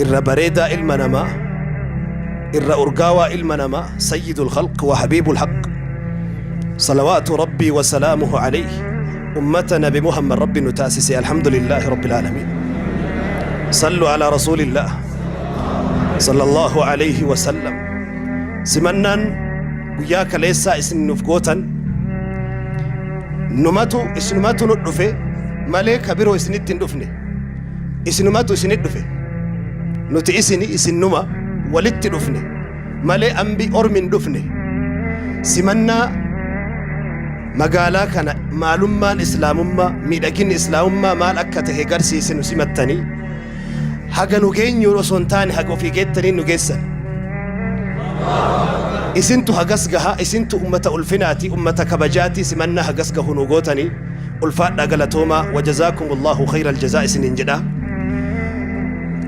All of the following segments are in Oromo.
Irra bareedaa ilma namaa, irra urgaawaa ilma namaa, sayyidul khalq wa habiibul haqq, salawaatu rabbii wa salaamuhu alayhi, ummata nabi Muhammad rabbi nu taasise. Alhamdulillaahi rabbil aalamiin. Sallu alaa rasuulillaah sallallahu alayhi wa sallam. Simannaan guyyaa kaleessaa isin nuuf gootan, numatu isinumatu nu dhufe malee ka biroo isinitti hin dhufne. Isinumatu isinit dhufe. Nuti isini, isin numa, walitti dhufne malee ambi ormi hin dhufne. Simannaa magaalaa kana maalummaan islaamummaa, miidhaginni islaamummaa maal akka tahe garsiise nu simattanii, haga nu geenyuun osoo hin taane haga ofii geettanii nu geessan. Isintu hagas gaha, isintu ummata ulfinaati, ummata kabajaati, simannaa hagas gahu nu gootanii. Ulfaadhaa, galatoomaa, wajazaakumullahu khayral jazaa isiniin jedha.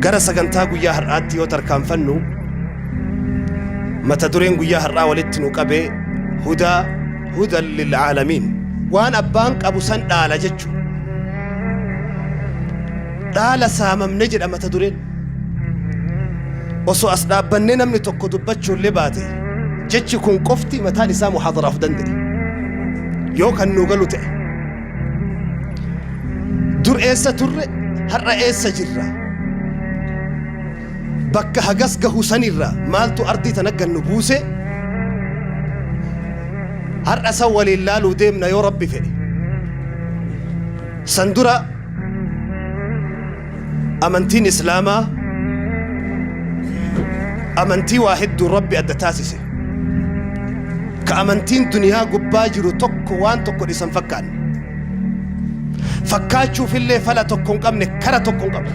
Gara sagantaa guyyaa har'aatti yoo tarkaanfannu, mata dureen guyyaa har'aa walitti nu qabe hudaa hudan lil'aalamiin. Waan abbaan qabu san dhaala jechu. Dhaala saamamne jedha mata dureen. Osoo as dhaabbannee namni tokko dubbachuullee baate, jechi kun qofti mataan isaa muhaadaraaf danda'e. Yoo kan nuu galu ta'e. Dur eessa turre, har'a eessa jirra? Bakka hagas gahu sanirra maaltu ardii tana gad nu buuse? Har'a san waliin laaluu deemna yoo Rabbi fedhe. San dura, amantiin Islaamaa amantii waa hedduun Rabbi adda taasise. Ka amantiin duniyaa gubbaa jiru tokko waan tokko dhisan fakkaanne. Fakkaachuufillee fala tokko hin qabne, kara tokko hin qabne.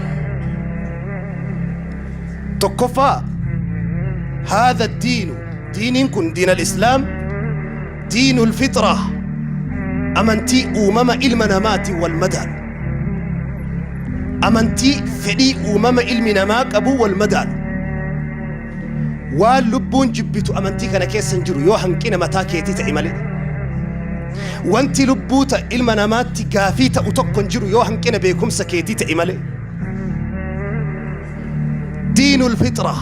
Tokkoffaa, haadha diinu, diiniin kun diin al-Islaam, diinul fixraa, amantii uumama ilma namaatiin wal madaalu. Amantii fedhii uumama ilmi namaa qabu wal madaalu. Waan lubbuun jibbitu amantii kana keessa hin jiru, yoo hanqina mataa keetii ta'e malee. Wanti lubbuu ta ilma namaatti gaafii ta'u tokko hin jiru, yoo hanqina beekumsa keetii ta'e malee. Diinul fixraa.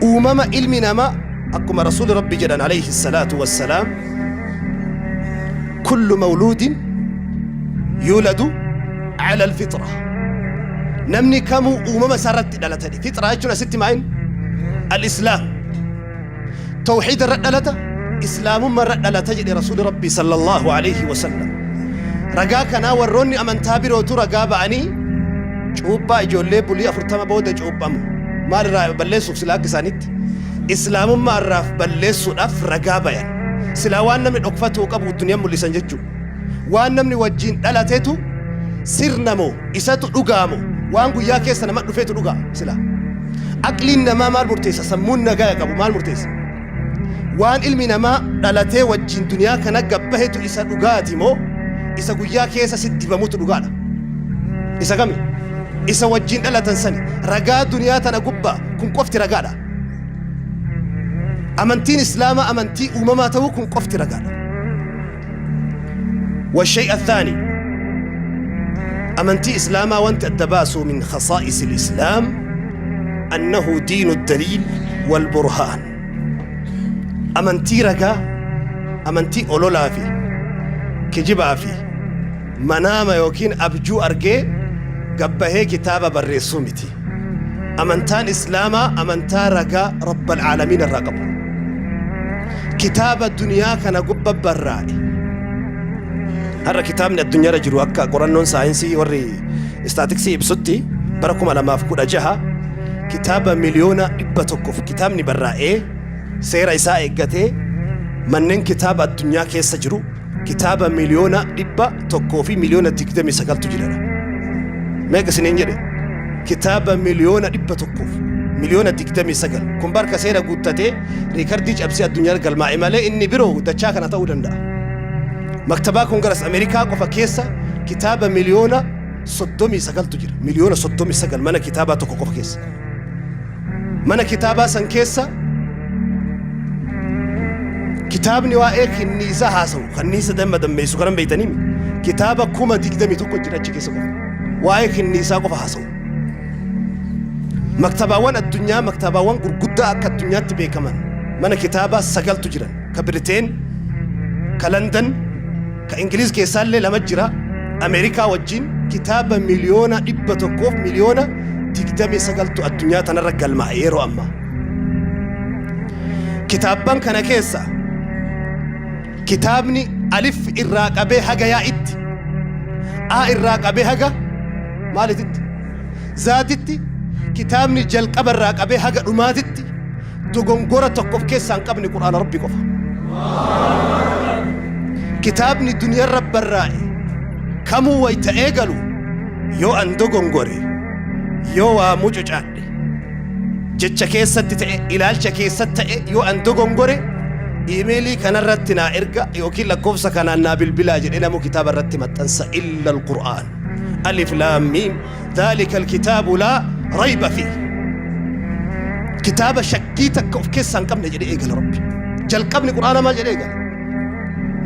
Uumama ilmi namaa, akkuma Rasuuli Rabbi jedhan alayhi salaatu wassalaam, kullu mawluudin yuuladu ala alfixra. Namni kamuu uumama isaa irratti dhalata. Fixraa jechuun asitti maa'in? Al-Islaam. Tawxiida irra dhalata, Islaamummaa irra dhalata jedhe Rasuuli Rabbi sallallahu alayhi wasallam. Ragaa kanaa warroonni amantaa birootu ragaa ba'anii, cuuphaa ijoollee bulii 40 booda cuuphamu maal irraa balleessuuf? Silaa akka isaanitti Islaamummaa irraaf balleessuudhaaf ragaa bayan. Silaa waan namni dhokfatuu qabu duniyaan mul'isan jechuudha. Waan namni wajjin dhalatetu sirna moo isatu dhugaa moo waan guyyaa keessa nama dhufeetu dhugaa silaa? Aqliin namaa maal murteessa? Sammuun nagaya qabu maal murteessa? Waan ilmi namaa dhalatee wajjin duniyaa kana gabbahetu isa dhugaati moo isa guyyaa keessa sitti dibamutu dhugaadha? Isa kami? Isa wajjin dhalatan sani. Ragaa duniyaa tana gubbaa kun qofti ragaadha. Amantiin Islaamaa amantii uumamaa ta'uu kun qofti ragaadha. والشيء الثاني، amantii Islaamaa wanti adda baasu، من خصائص الإسلام أنه دين الدليل والبرهان. Amantii ragaa, amantii ololaa fi kijibaa fi manaama yookiin abjuu argee gabbahee kitaaba barreessuu miti. Amantaan Islaamaa amantaa ragaa Rabbal Aalamiin irraa qabu. Kitaaba duniyaa kana gubba barraa'e. Har'a kitaabni addunyaarra jiru, akka qorannoon saayinsii warri istaatiksii ibsutti, bara 2016 kitaaba 100,000,000 kitaabni barraa'ee seera isaa eeggatee manneen kitaaba addunyaa keessa jiru kitaaba 100,029,000tu jira. Meeqa isiniin jedhe? Kitaaba 100,029,000. Kun barka seera guuttatee riikardii cabsee addunyaa galmaa'e malee inni biroo dachaa kana ta'uu danda'a. Maktabaa Kongaras Ameerikaa qofa keessa kitaaba 39,000,000tu jira. 39,000,000 mana kitaabaa tokko qofa keessa. Mana kitaabaa san keessa kitaabni waa'ee kinniisa haasawu, kanniisa damma dammeessu kanan beeytanii, kitaaba 21,000 jira achi keessa qofa. Waa'ee kinniisaa qofa haasa'u. Maktabaawwan addunyaa maktabaawwan gurguddaa akka addunyaatti beekaman mana kitaabaa sagaltu jiran. Ka Biriteen, ka London, ka Ingiliz keessaallee lama jira. Ameerikaa wajjin kitaaba 129,000,000tu addunyaa tanarra galmaa'e yeroo ammaa. Kitaabban kana keessa kitaabni alif irraa qabee haga yaa'itti, a irraa qabee haga maalititti, zaatitti, kitaabni jalqaba irraa qabee haga dhumaatitti dogongora tokko of keessaa hin qabne Qur'aana Rabbi qofa. Kitaabni duniyarra barraa'e kamuu wayta eegalu yoo an dogongore, yoo waa mucucaadhe, jecha keessatti ta'e, ilaalcha keessatti ta'e, yoo an dogongore iimeelii kanarratti naa erga yookiin lakkoofsa kanaan naa bilbilaa jedhee namuu kitaaba irratti maxxansa illa al-Qur'aan. Alif laam miim dhaalika al-kitaabu laa rayba fi. Kitaaba shakkii takka of keessaa hin qabne jedhee eegala Rabbi. Jalqabni Qur'aana maal jedhee eegala?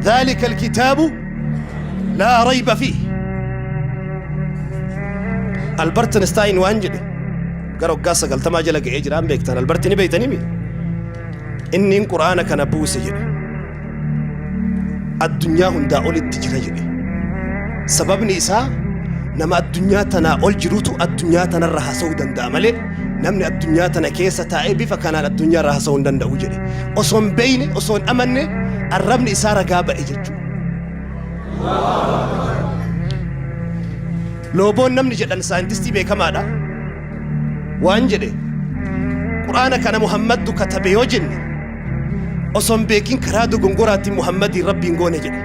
Dhaalika al-kitaabu laa rayba fi. Albert Einstein waan jedhe gara waggaa 90 jala ga'ee jiraan beektan. Alberti ni beektanii mi? Inniin Qur'aana kana buuse jedhe. Addunyaa hundaa olitti jira jedhe. Sababni isaa nama addunyaa tanaa ol jirutu addunyaa tanarra haasa'uu danda'a malee namni addunyaa tana keessa taa'ee bifa kanaan addunyaa irra haasa'uu hin danda'u jedhe. Osoo hin beeyne, osoo hin amanne arrabni isaa ragaa ba'e jechuudha. Looboon namni jedhan saayintistii beekamaadha. Waan jedhe, Qur'aana kana Muhammaddu katabe yoo jenne osoo hin beekin karaa dogongoraatiin Muhammadiin Rabbiin goone jedhe.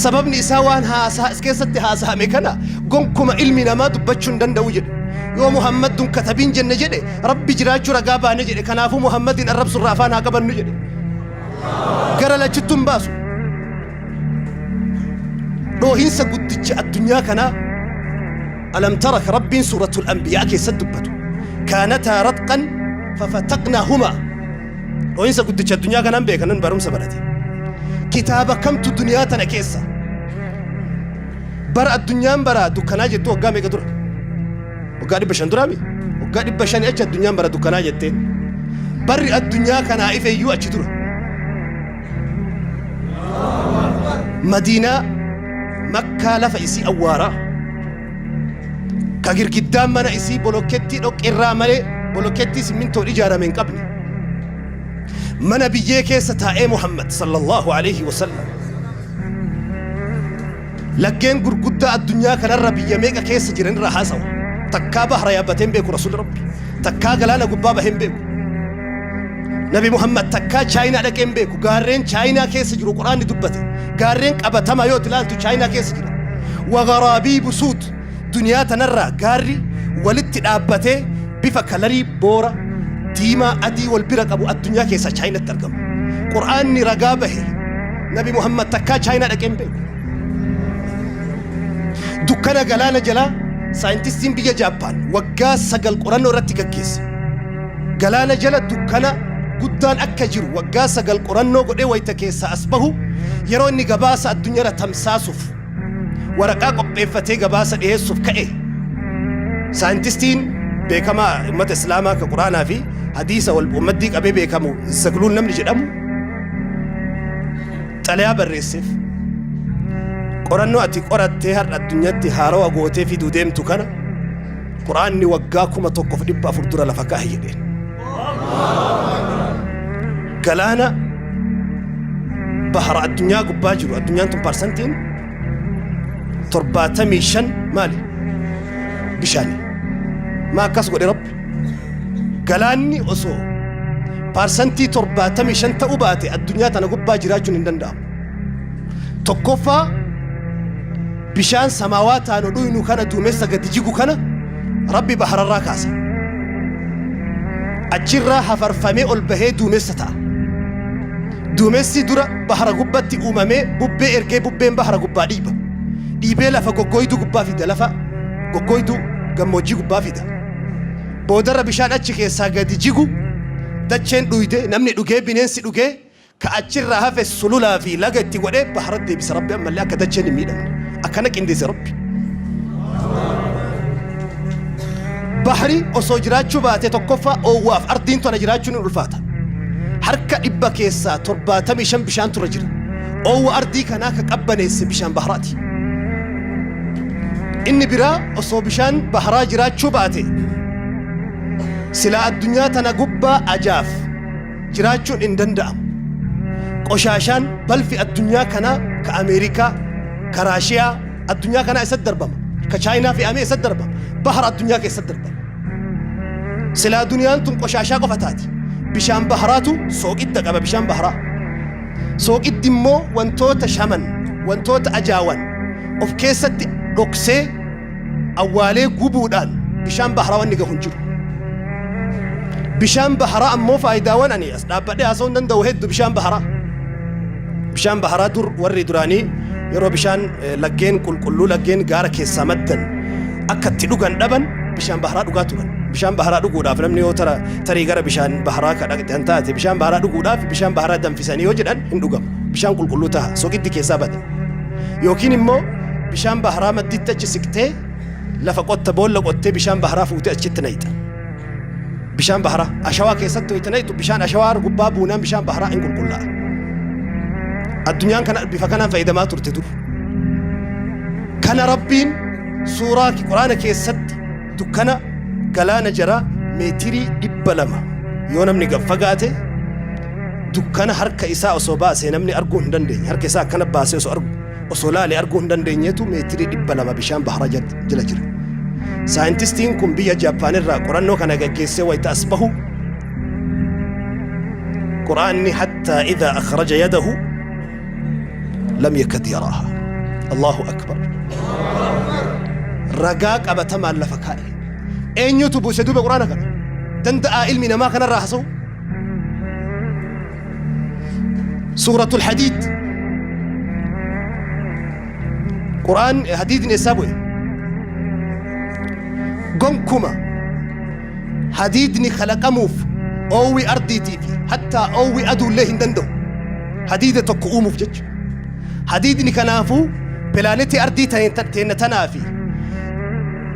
Sababni isaa waan haasaa as keessatti haasa'ame kana gonkuma ilmi namaa dubbachuu hin danda'u jedhe. Yoo Muhammadduun katabiin jenne jedhe Rabbi jiraachuu ragaa baane jedhe. Kanaafuu Muhammadiin arrabsurraa afaan haa qabannu jedhe. Gara lachittuu hin baasu. Dhoohinsa guddicha addunyaa kanaa alam tara ka Rabbiin suuratul anbiyaa keessatti dubbatu kaanataa ratqan fafataqnaahumaa. Dhoohinsa guddicha addunyaa kanaan beekanan barumsa barate. Kitaaba kamtu duniyaa tana keessa bara addunyaan bara dukkanaa jettu waggaa meeqa dura? Waggaa 500 duraami? Waggaa 500 achi addunyaan bara dukkanaa jetteen. Barri addunyaa kanaa ife iyyuu achi dura. Madiinaa Makkaa lafa isii awwaaraa ka girgiddaan mana isii bolokettii dhoqqeerraa malee bolokettii simmintoon ijaarame hin qabne mana biyyee keessa taa'ee Muhammad sallallahu alaihi wasallam laggeen gurguddaa addunyaa kanarra biyya meeqa keessa jiran irraa haasawa. Takkaa bahra yaabbatee hin beeku Rasuulli Rabbi. Takkaa galaana gubbaa bahee hin beeku. Nabi Muhammad takkaa Chaayinaa dhaqee hin beeku. Gaarreen Chaayinaa keessa jiru Quraanni dubbate. Gaarreen qabatamaa yoo ilaaltu Chaayinaa keessa jira. Wagaraabiibu suud duniyaa tanarraa gaarri walitti dhaabbatee bifa kalarii boora diimaa adii wal bira qabu addunyaa keessaa Chaayinatti argama. Quraanni ragaa bahe Nabi Muhammad takkaa Chaayinaa dhaqee hin beeku. Dukkana galaana jalaa saayintistiin biyya Jaappaan waggaa 9 qorannoo irratti gaggeesse. Galaana jala dukkana guddaan akka jiru waggaa 9 qorannoo godhee wayita keessaa as bahu yeroo inni gabaasa addunyaarra tamsaasuuf waraqaa qopheeffatee gabaasa dhiheessuuf ka'e saayintistiin beekamaa ummata Islaamaa ka Quraanaa fi hadiisa wal maddii qabee beekamu Zagluul namni jedhamu xalayaa barreesseef. Qorannoo ati qorattee har'a addunyaatti haarawa gootee fiduu deemtu kana Quraanni waggaa 1400 dura lafa kaa'e jedheen. Galaana bahara addunyaa gubbaa jiru, addunyaan tun parsantiin 75 maali? Bishaani. Maa akkas godhe Rabbi? Galaanni osoo parsantii 75 ta'uu baate addunyaa tana gubbaa jiraachuun hin danda'amu. Tokkoffaa, bishaan samaawaa taanu dhuynu kana duumessa gadi jigu kana Rabbi bahararraa kaasa. Achirraa hafarfamee ol bahee duumessa ta'a. Duumessi dura bahara gubbatti uumamee bubbee ergee bubbeen bahara gubbaa dhiiba. Dhiibee lafa goggooyduu gubbaa fida, lafa goggooyduu gammoojjii gubbaa fida. Boodarra bishaan achi keessaa gadi jigu dacheen dhuyde, namni dhugee, bineensi dhugee, ka achirraa hafe sululaa fi laga itti godhee bahara deebisa Rabbi ammallee akka dacheen hin miidhamne. Akkana qindeesse Rabbi. Bahri osoo jiraachuu baate tokkoffaa oowwaaf ardiin tana jiraachuun hin ulfaata. Harka dhibba keessaa 75 bishaantu irra jira. Oowwa ardii kanaa ka qabbaneesse bishaan bahraati. Inni biraa osoo bishaan bahraa jiraachuu baate silaa addunyaa tana gubbaa ajaaf jiraachuun hin danda'amu. Qoshaashaan balfi addunyaa kanaa ka Ameerikaa, ka Raashiyaa, addunyaa kanaa eessatti darbama? Ka Chaayinaa fe'amee eessatti darbama? Bahara addunyaa keessatti darbama. Silaa duniyaan tun qoshaashaa qofa taati. Bishaan baharaatu sooqidda qaba bishaan baharaa. Sooqiddi immoo wantoota shaman, wantoota ajaawan of keessatti dhoksee awwaalee gubuudhaan bishaan baharaa wanni gahu hin jiru. Bishaan baharaa ammoo faayidaawwan ani as dhaabbadhee haasa'uu hin danda'u hedduu bishaan baharaa. Bishaan baharaa dur warri duraanii yeroo bishaan laggeen qulqulluu laggeen gaara keessaa maddan akka itti dhugan dhaban bishaan baharaa dhugaa turan. Bishaan baharaa dhuguudhaaf namni yoo tara tarii gara bishaan baharaa ka dhaqxan taate bishaan baharaa dhuguudhaaf bishaan baharaa danfisanii yoo jedhan hin dhugama. Bishaan qulqulluu taha soqiddi keessaa bada. Yookiin immoo bishaan baharaa madditti achi siqtee lafa qotta boolla qottee bishaan baharaa fuutee achitti nayxa. Bishaan baharaa ashawaa keessatti wayita nayxu bishaan ashawaa gubbaa buunaan bishaan baharaa hin qulqullaa'a. Addunyaan kana bifa kanaan fayyadamaa turte dur. Kana Rabbiin suuraa Quraana keessatti dukkana galaana jaraa meetirii 200 yoo namni gad fagaate dukkana harka isaa osoo baasee namni arguu hin dandeenye harka isaa akkana baasee osoo argu osoo laale arguu hin dandeenyeetu meetirii 200 bishaan bahara jala jira. Saayintistiin kun biyya Jaappaan irraa qorannoo kana gaggeessee wayita as bahu Quraanni hattaa idhaa akhraja yadahu lam yakad yaraaha. Allahu akbar. Ragaa qabatamaan lafa kaa'e. Eenyutu buuse duuba Quraana kana? Danda'aa ilmi namaa kanarraa haasa'u? Suuratul Hadiid. Qur'aan hadiidni eessaa bu'e? Gonkuma hadiidni kalaqamuuf oowwi ardiitii fi hattaa oowwi aduullee hin danda'u. Hadiida tokko uumuuf jecha. Hadiidni kanaafuu pilaanetii ardii teenna tanaa fi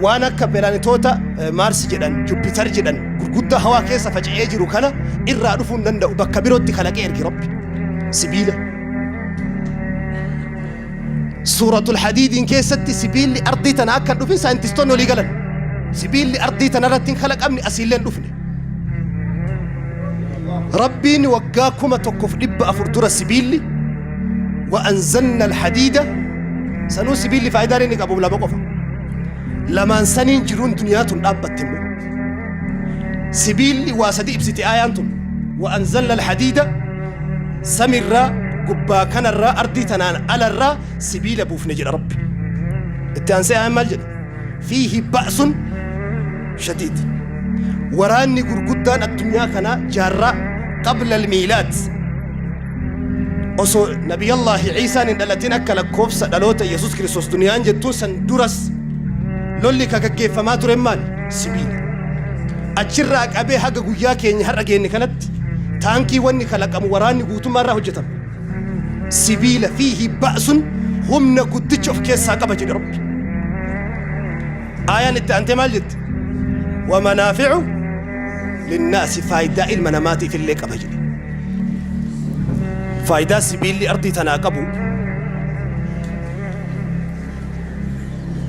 waan akka pilaanetoota Maarsi jedhan, Jupiter jedhan gurguddaa hawaa keessa faca'ee jiru kana irraa dhufuu hin danda'u. Bakka birootti kalaqee erge Rabbi. Sibiila. Suuratul Hadiidiin keessatti sibiilli ardii tana akka hin dhufin saayintistoonni olii galan. Sibiilli ardii tana irratti hin kalaqamne asiillee hin dhufne. Rabbiin waggaa 1400 dura sibiilli wa anzalna alhadiida sanuu sibiilli faayidaan inni qabu lama qofa. Lamaan saniin jiruun duniyaa tun dhaabbatte immoo. Sibiilli waa sadi ibsite aayaan tun. Wa anzalna alhadiida samirraa gubbaa kanarraa ardii tanaan alarraa sibiila buufne jedha Rabbi. Itti aansee aayaan maal jedha? Fiihi ba'sun shadiid. Waraanni gurguddaan addunyaa kanaa jaarraa qabla almiilaad osoo nabiyallaahi Ciisaan hin dhalatin akka lakkoofsa dhaloota Yesuus Kiristoos duniyaan jettuun san duras lolli ka gaggeeffamaa ture maali? Sibiila. Achirraa qabee haga guyyaa keenya har'a geenne kanatti taankii wanni kalaqamu waraanni guutummaa irraa hojjetama. Sibiila fiihi ba'sun humna guddicha of keessaa qaba jedhe Rabbi. Aayaan itti aantee maal jetti? Wamanaafi'u linnaasi faayidaa ilma namaatiif illee qaba jedhe. Faayidaa sibiilli ardii tanaa qabu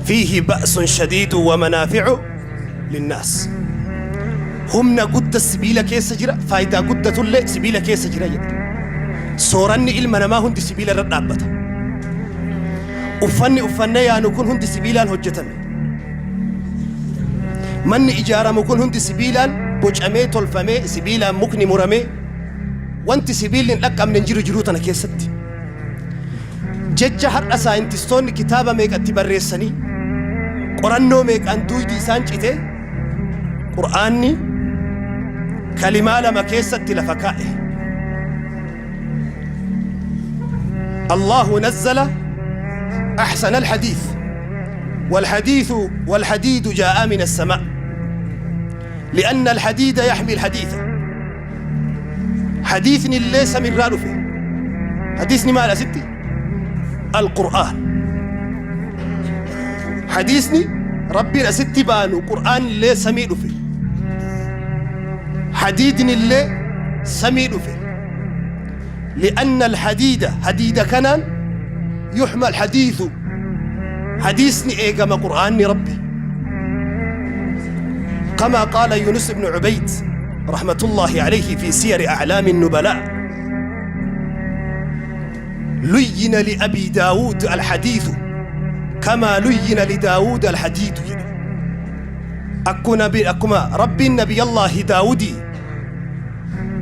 fiihi ba'sun shadiidu wamanaafi'u linnaas. Humna gudda sibiila keessa jira, faayidaa guddatullee sibiila keessa jira jedhe. Sooranni ilma namaa hundi sibiila irra dhaabbata. Uffanni uffannee yaanu kun hundi sibiilaan hojjetame. Manni ijaaramu kun hundi sibiilaan bocamee tolfamee sibiilaan mukni muramee wanti sibiilli hin dhaqqabne hin jiru jiruu tana keessatti. Jecha har'a saayintistoonni kitaaba meeqa itti barreessanii qorannoo meeqaan duuydi isaan cite Qur'aanni kalimaa lama keessatti lafa kaa'e. Allahu nazzala ahsana alhadiith والحديث والحديد جاء من السماء لأن الحديد يحمي الحديث حديثني ليس من رادفه حديثني مال ستي القرآن حديثني Rabbiin asitti baanu Qur'aanillee samii dhufe. Hadiidnillee samii dhufe. Li'anna alhadiida hadiida kanaan yuhma alhadiisu hadiisni eegama Qur'aanni Rabbi. كما قال يونس بن عبيد رحمة الله عليه في سير أعلام النبلاء لين لأبي داود الحديث كما لين لداود الحديد jedhe. Akkuma Rabbiin Nabiyallaahi Daawudii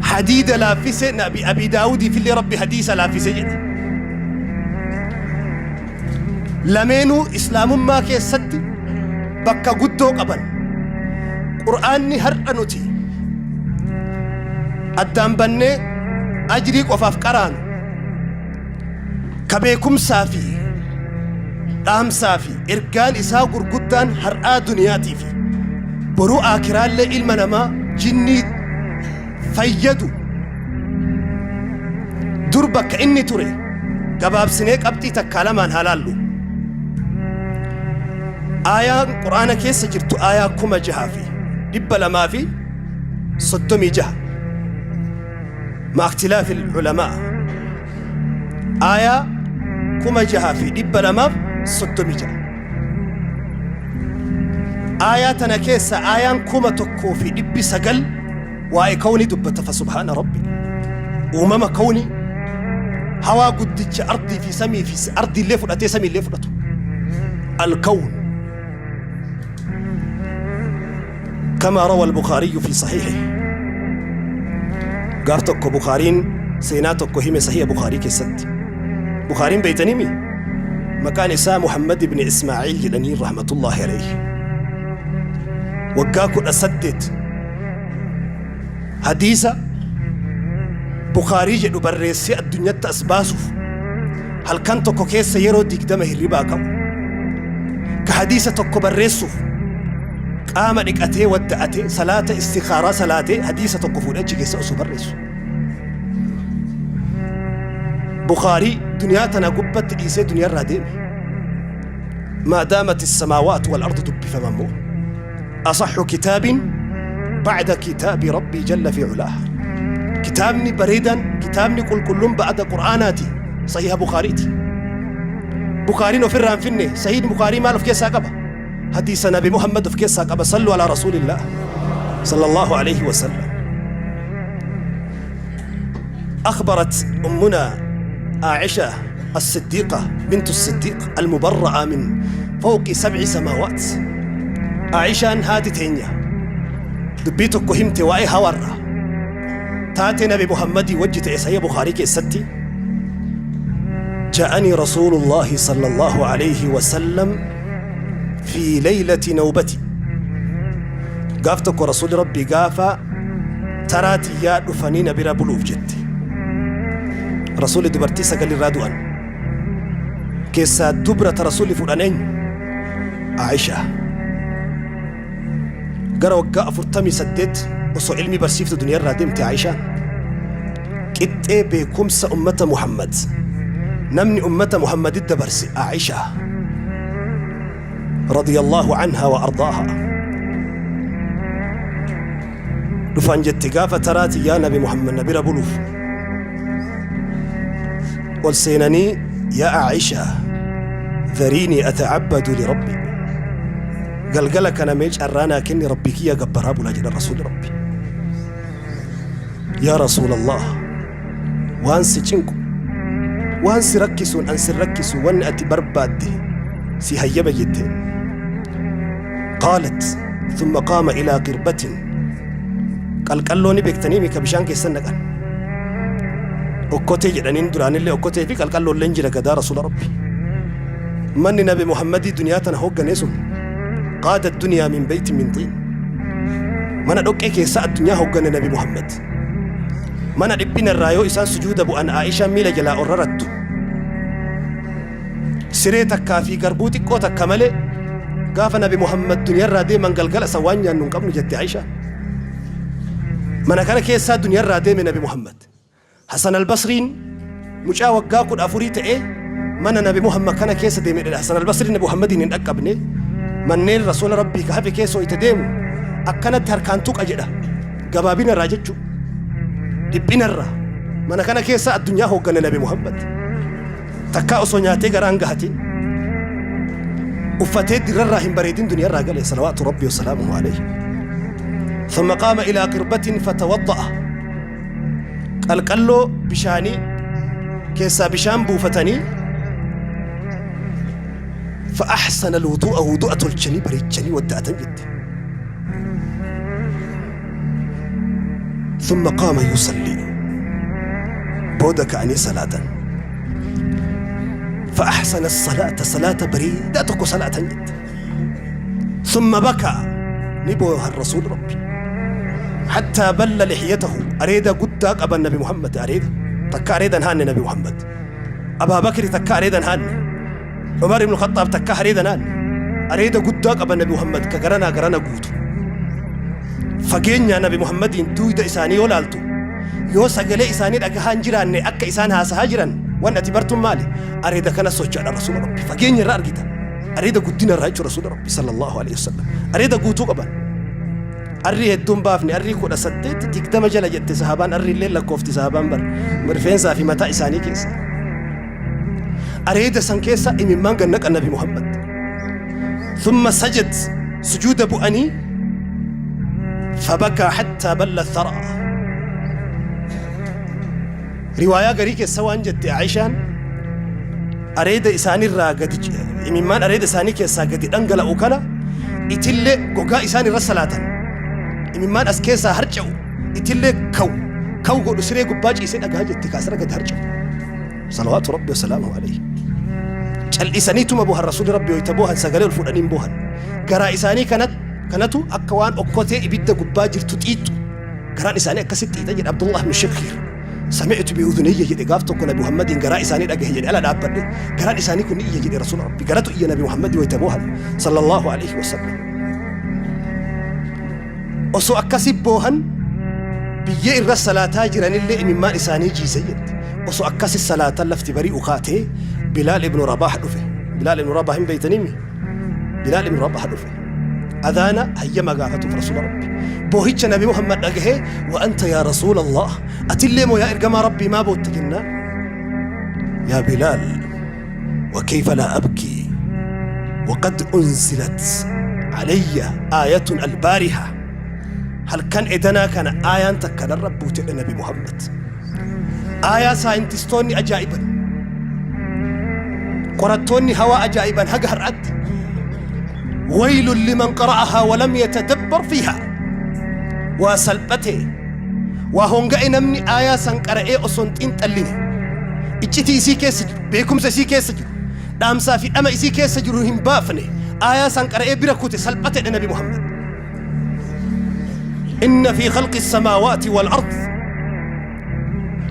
hadiida laaffise Nabi Abi Daawudiifillee Rabbi hadiisa laaffise jedhe. Lameenuu Islaamummaa keessatti bakka guddoo qaban. Qur'aanni har'a nuti addaan bannee ajrii qofaaf qaraanu ka beekumsaa fi dhaamsaa fi ergaan isaa gurguddaan har'aa duniyaatii fi boruu aakiraallee ilma namaa jinnii fayyadu dur bakka inni ture gabaabsinee qabxii takkaa lamaan haa laallu. Aayaan Qur'aana keessa jirtu aayaa 6236 ma'a ikhtilaafi ulamaa aayaa 6236 aayaa tana keessa aayaan 1900 waa'ee kawnii dubbata fa subhaana rabbi uumama kawnii hawaa guddicha ardii fi samii fi ardiillee fudhatee samiillee fudhatu alkawn كما روى البخاري في صحيحه gaaf tokko Bukhaariin seenaa tokko hime sahiha Bukhaarii keessatti. Bukhaariin beeytanimi maqaan isaa Muhammad ibn Ismaaciil jedhanii rahmatullaahi alayhi. Waggaa 18 hadiisa Bukhaarii jedhu barreessee addunyatti as baasuuf halkan tokko keessa yeroo 20 hirribaa ka'u. Ka hadiisa tokko barreessuuf qaama dhiqatee wadda'atee salaata istikhaaraa salaatee hadiisa tokko fuudhee achi keessa osoo barreessu. Bukhaarii duniyaa tana gubbatti dhiisee duniyaarraa deeme. Maa daamat samaawaatu wal ardu dubbifama immoo. Asaxu kitaabin ba'da kitaabi rabbii jalla fi culaah. Kitaabni bareedaan kitaabni qulqulluun ba'da Qur'aanaati sahiha Bukhaariiti. Bukhaariin ofirraa hin finne sahihin Bukhaarii maal of keessaa qaba? Hadiisa Nabi Muhammad of keessaa qaba. Sallu alaa Rasuulillah sallallahu alayhi wa sallam. أخبرت أمنا عائشة الصديقة بنت الصديق المبرأة من فوق سبع سماوات عائشة haati teenya dubbii tokko himte waa'ee hawarra taate Nabi Muhammadii wajji ta'e sahiha Bukhaarii keessatti جاءني رسول الله صلى الله عليه وسلم في ليلة نوبتي gaaf tokko rasuulli rabbii gaafa taraa tiyyaa dhufanii na bira buluuf jette. Rasuulli dubartii sagal irraa du'an. Keessaa dubra ta rasuulli fuudhan eenyu? Aishaa. Gara waggaa 48 osoo ilmi barsiiftu duniyaarraa deemte Aishaan. Qixxee beekumsa ummata Muhammad. Namni ummata Muhammaditti dabarse Aishaa. Radiyallahu anha wa ardaaha. Dhufan jette gaafa taraa tiyyaa Nabi Muhammad na bira buluuf. Ol seenanii yaa Aishaa dhariinii ata'abbadu li rabbi. Galgala kana mee carraa naa kenni rabbii kiyya gabbaraa bulaa jedhan rasuulli rabbi. Yaa Rasuulallah waan si cinqu waan si rakkisuun an sin rakkisu wanni ati barbaadde si hayyama jetteen. Qaalat thumma qaama ilaa qirbatin qalqalloo ni beektanii mika bishaan keessan naqan. Okkotee jedhaniin duraanillee okkotee fi qalqalloolleen jira gadaa Rasuula Rabbi. Manni Nabi Muhammadii duniyaa tana hoogganee sun qaada duniyaa min beeytin min xiin. Mana dhoqqee keessaa addunyaa hooggane Nabi Muhammad. Mana dhiphina irraa yoo isaan sujuuda bu'an Aishaan miila jalaa ol rarattu. Siree takkaa fi garbuu xiqqoo takka malee gaafa Nabi Muhammad duniyarraa deeman galgala isa waan nyaannu hin qabnu jette Aishaan. Mana kana keessaa duniyarraa deeme Nabi Muhammad. Hasan al-Basriin mucaa waggaa 14 ta'ee mana Nabi Muhammad kana keessa deeme. Hasan al-Basriin Nabi Muhammadiin hin dhaqqabne. Manneen Rasuula Rabbii ka hafe keessa wayta deemu akkanatti harkaan tuqa jedha. Gabaabina irraa jechuu. Dhiphina irraa. Mana kana keessa addunyaa hooggane Nabi Muhammad. Takkaa osoo nyaatee garaan gahatin. Uffatee dirrarraa hin bareedin duniyarraa gale salawaatu Rabbii wasalaamuhu alayhi. ثم قام إلى قربة فتوضأ. Qalqalloo bishaanii keessaa bishaan buufatanii فأحسن الوضوء wudu'a tolchanii bareechanii wadda'atan jette. ثم قام يصلي booda ka'anii salaatan. فأحسن الصلاة salaata bareedaa tokko salaatan jette. ثم بكى ni boohan rasuul rabbi حتى بل لحيته areeda guddaa qaban nabi Muhammad areeda takka areedan haanne nabi Muhammad Abaa Bakri takka areedan haanne Umar ibn Khaxaab takka areedan haanne areeda guddaa qaban nabi Muhammad ka garanaa garana guutu fageenyaa nabi Muhammadiin duuyda isaanii yoo laaltu yoo sagalee isaanii dhagahaa hin jiraanne akka isaan haasahaa jiran waan ati bartuun maali areeda kana socho'adha rasuula rabbi fageenya irraa argita areeda guddina irraa jechuudha rasuula rabbi sallallahu alaihi wasallam areeda guutuu qaban arrii hedduun baafne arrii 18 20 jala jette sahaabaan arrii illee lakkoofti sahaabaan bar rifeensaa fi mataa isaanii keessa areeda san keessa imimmaan gannaqa nabi Muhammad ثم سجد sujuuda bu'anii فبكى حتى بل الثرى riwaayaa garii keessa waan jette Aishaan areeda isaanirraa gadi imimmaan areeda isaanii keessaa gadi dhangala'u kana itillee gogaa isaan irra salaatan imimmaan as keessaa harca'u itillee kaw kaw godhu siree gubbaa ciisee dhagaa jette kaasirra gadi harca'u salawaatu rabbi wasalaamu alayhi cal'isaniituma bohan rasuulli rabbi wayita bohan sagalee ol fuudhanii hin bohan garaa isaanii kanatu akka waan okkotee ibidda gubbaa jirtu xiixxu garaan isaanii akkasitti xiixa jedhe Abdullah ibn Shakir sami'tu bi udhunayya jedhe gaaf tokko nabi Muhammadiin garaa isaanii dhagahe jedhe ala dhaabbadhe garaan isaanii kun ni iyya jedhe rasuula rabbi garatu iyya nabi Muhammadi wayita boohan sallallahu alayhi wasallam osoo akkasi boohan biyyee irra salaataa jiranillee imimmaan isaanii jiise jette osoo akkasi salaatan lafti bari'u kaatee Bilaal ibnu Rabaah dhufe Bilaal ibnu Rabaah hin beeytaniimi Bilaal ibnu Rabaah dhufe adaana hayyama gaafatuuf rasuula rabbi boohicha nabi Muhammad dhagahee wa anta yaa rasuula Allah atillee moo yaa ergamaa rabbii maa bootta jennaan yaa Bilaal وكيف لا أبكي وقد أنزلت علي آية البارحة هل كان إدنا كان آية تكن الرب النبي محمد آية saayintistoonni ajaa'iban qorattoonni hawaa ajaa'iban haga har'atti ويل لمن قرأها ولم يتدبر فيها waa salphate waa honga'e namni aayaa san qara'ee osoo hin xiinxalline iccitii isii keessa jiru beekumsa isii keessa jiru dhaamsaa fi dhama isii keessa jiru hin baafne aayaa san qara'ee bira kute salphatedha nabi Muhammad إن في خلق السماوات والأرض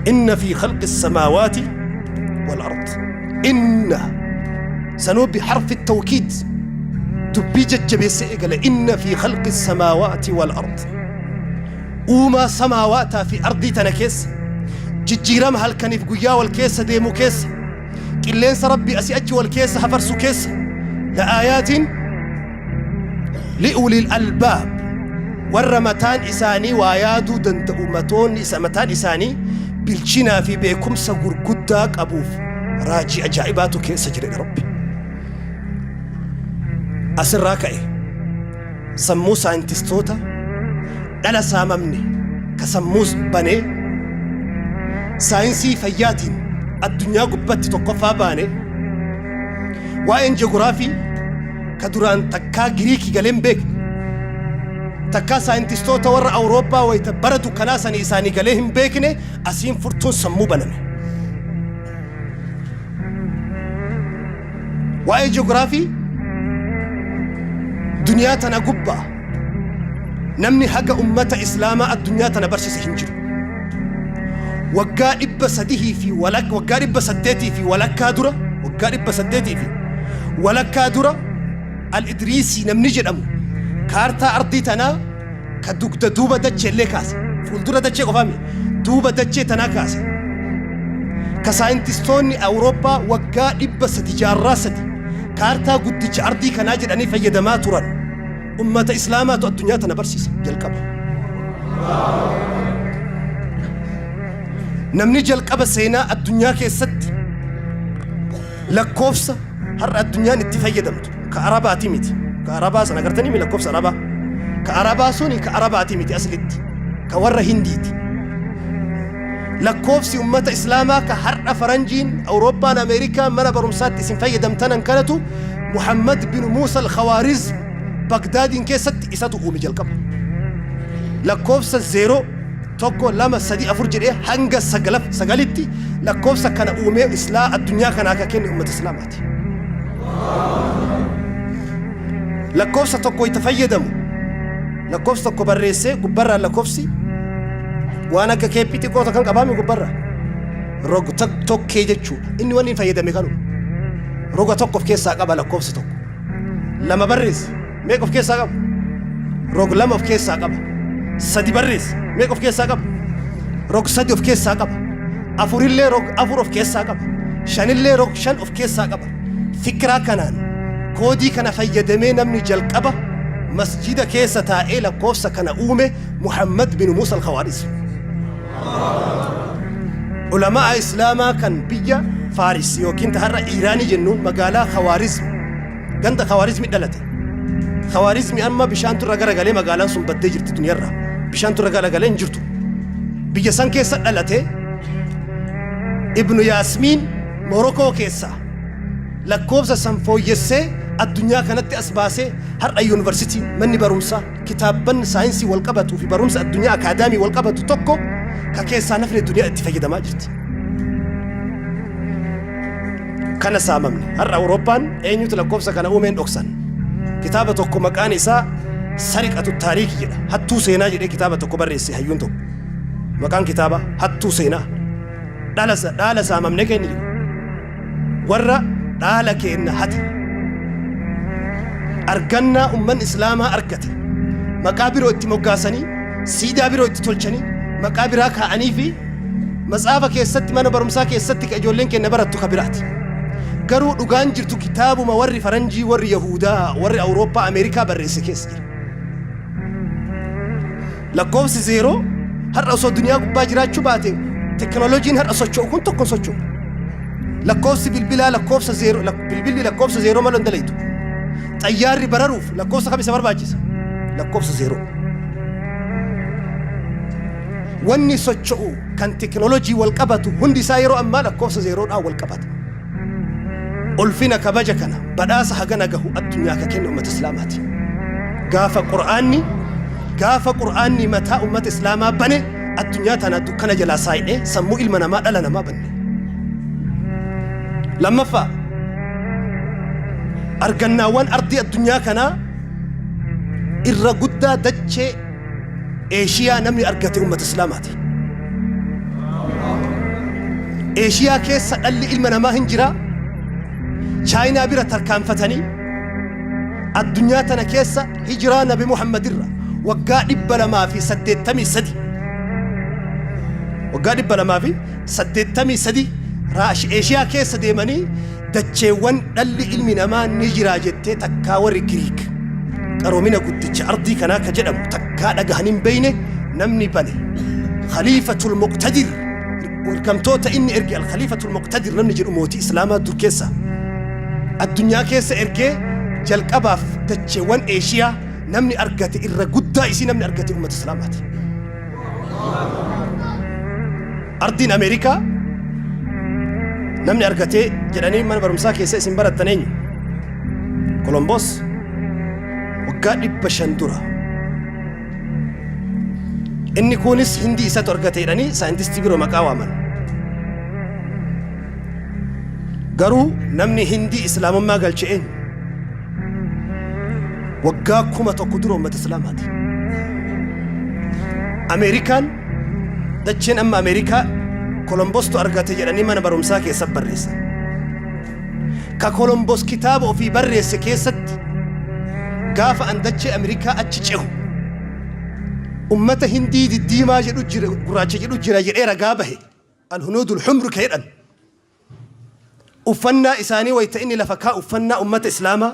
إن في خلق السماوات والأرض إن sanuu بحرف التوكيد dubbii jajjabeessee eegale إن في خلق السماوات والأرض uumaa samaawaataa fi ardii tana keessa jijjiirama halkaniif guyyaa wal keessa deemu keessa qilleensa rabbii asii achi wal keessa hafarsu keessa لآيات لأولي الألباب warra mataan isaanii waa yaaduu danda'u matoonni isa mataan isaanii bilchinaa fi beekumsa gurguddaa qabuuf raajii ajaa'ibaatu keessa jira rabbi asirraa ka'e sammuu saayintistoota dhala saamamne ka sammuus banee saayinsii fayyaatiin addunyaa gubbatti tokkoffaa baane waa'een ji'oogiraafii ka duraan takkaa Giriikii galeen beekne takkaa saayintistoota warra Awurooppaa wayita bara dukkanaa sanii isaanii galee hin beekne asiin furtuun sammuu baname. Waa'ee ji'oogiraafii duniyaa tana gubbaa namni haga ummata islaamaa addunyaa tana barsiise hin jiru. Waggaa 300 fi waggaa 850 dura waggaa 850 dura Al-Idriisii namni jedhamu kaartaa ardii tanaa ka dugda duuba dachee illee kaase fuuldura dachee qofaami duuba dachee tanaa kaase ka saayintistoonni Awurooppaa waggaa 300 jaarraa 3 Kaartaa guddicha ardii kanaa jedhanii fayyadamaa turan. Ummata Islaamaatu addunyaa tana barsiise jalqaba. Namni jalqaba seenaa addunyaa keessatti lakkoofsa har'a addunyaan itti fayyadamtu ka Arabaati miti. Ka Arabaa sana agartanii mi lakkoofsa Arabaa? Ka Arabaa suni ka Arabaati miti aslitti. Ka warra Hindiiti. Lakkoofsi ummata Islaamaa ka har'a faranjiin, Awurooppaan, Ameerikaan mana barumsaatti isin fayyadamtanan kanatu Muhammad bin Muusa al-Khawaarizm Bagdaadiin keessatti isatu uume jalqaba. Lakkoofsa 0, 1, 2, 3, 4 jedhee hanga 9tti lakkoofsa kana uumee islaa addunyaa kanaa ka kenne ummata Islaamaati. Lakkoofsa tokko itti fayyadamu lakkoofsa tokko barreessee gubbarraan lakkoofsi waan akka keeppii xiqqoo kan qabaame gubbarra rog tokkee jechuudha. Inni wanni fayyadame kanuma. Roga tokko of keessaa qaba lakkoofsi tokko. Lama barreesse meeqa of keessaa qaba? Rog lama of keessaa qaba. Sadi barreesse meeqa of keessaa qaba? Rog sadi of keessaa qaba. Afurillee rog afur of keessaa qaba. Shanillee rog shan of keessaa qaba. Fikiraa kanaan koodii kana fayyadamee namni jalqaba masjida keessa taa'ee lakkoofsa kana uume Muhammad bin Musa al-Khawaarizm. Ulamaa Islaamaa kan biyya Faaris yookiin ta har'a Iiraanii jennuun magaalaa Khawaarizm ganda Khawaarizmi dhalate. Khawaarizmi amma bishaantu irra garagalee magaalaan sun baddee jirti duniyarraa. Bishaantu irra garagalee hin jirtu. Biyya san keessa dhalate Ibnu Yaasmiin Morokoo keessaa lakkoofsa san fooyyessee addunyaa kanatti as baasee har'a yuunivarsiitiin manni barumsaa kitaabban saayinsii wal qabatuu fi barumsa addunyaa akaadaamii wal qabatu tokko ka keessaa nafni duniyaa itti fayyadamaa jirti. Kana saamamne har'a Awurooppaan eenyutu lakkoofsa kana uumeen dhoksan. Kitaaba tokko maqaan isaa Sariqatu Taariikii jedha. Hattuu seenaa jedhee kitaaba tokko barreesse hayyuun tokko. Maqaan kitaaba Hattuu Seenaa. Dhala dhaala saamamne kenni jedhu. Warra dhaala keenna hate. Argannaa ummanni Islaamaa argate. Maqaa biroo itti moggaasanii, siidaa biroo itti tolchanii, maqaa biraa kaa'anii fi matsaafa keessatti mana barumsaa keessatti ka ijoolleen keenya barattu ka biraati. Garuu dhugaan jirtu kitaabuma warri faranjii, warri Yahudaa, warri Awurooppaa, Ameerikaa barreesse keessa jira. Lakkoofsi zeeroo har'a osoo duniyaa gubbaa jiraachuu baate teknooloojiin har'a socho'u kun tokko hin socho'u. Lakkoofsi bilbilaa lakkoofsa zeeroo bilbilli lakkoofsa zeeroo malee hin dalaytu. Xayyaarri bararuuf lakkoofsa kam isa barbaachisa? Lakkoofsa zeeroo. Wanni socho'u kan teknooloojii wal qabatu hundi isaa yeroo ammaa lakkoofsa zeeroodhaan wal qabata. Ulfina kabaja kana badhaasa hagana gahu addunyaa ka kenne ummata Islaamaati. Gaafa Qur'aanni mataa ummata Islaamaa bane addunyaa tana dukkana jalaa saayidhee sammuu ilma namaa dhala namaa banne. Lammaffaa, argannaawwan ardii addunyaa kanaa irra guddaa dachee Eeshiyaa namni argate ummata Islaamaati. Eeshiyaa keessa dhalli ilma namaa hin jira. Chaayinaa bira tarkaanfatanii addunyaa tana keessa hijiraa Nabi Muhammad irra waggaa 283, waggaa 283 Eeshiyaa keessa deemanii dacheewwan dhalli ilmi namaa ni jira jettee takkaa warri Giriik qaroomina guddicha ardii kanaa ka jedhamu takkaa dhagahanii hin beeyne namni bane Khaliifatul Muqtadir, ergamtoota inni erge Al-Khaliifatul Muqtadir namni jedhu mootii Islaamaa dur keessa addunyaa keessa ergee jalqabaaf dacheewwan Eeshiyaa namni argate irra guddaa isii namni argate ummata Islaamaati. Ardiin Ameerikaa namni argatee jedhanii mana barumsaa keessa isin barattan eenyu? Kolombos waggaa 500 dura. Inni kunis Hindii isatu argate jedhanii saayintistii biroo maqaa waaman. Garuu namni Hindii Islaamummaa galche eenyu? Waggaa 1000 dura uummata Islaamaati. Ameerikaan dacheen amma Ameerikaa Kolombostu argate jedhanii mana barumsaa keessa barreessan. Ka Kolombos kitaaba ofii barreesse keessatti gaafa an dachee Ameerikaa achi cehu ummata Hindii diddiimaa jedhu jira, gurraacha jedhu jira jedhee ragaa bahe, Alhunuudul Humr ka jedhan. Uffannaa isaanii wayta inni lafa kaa'u, uffannaa ummata Islaamaa.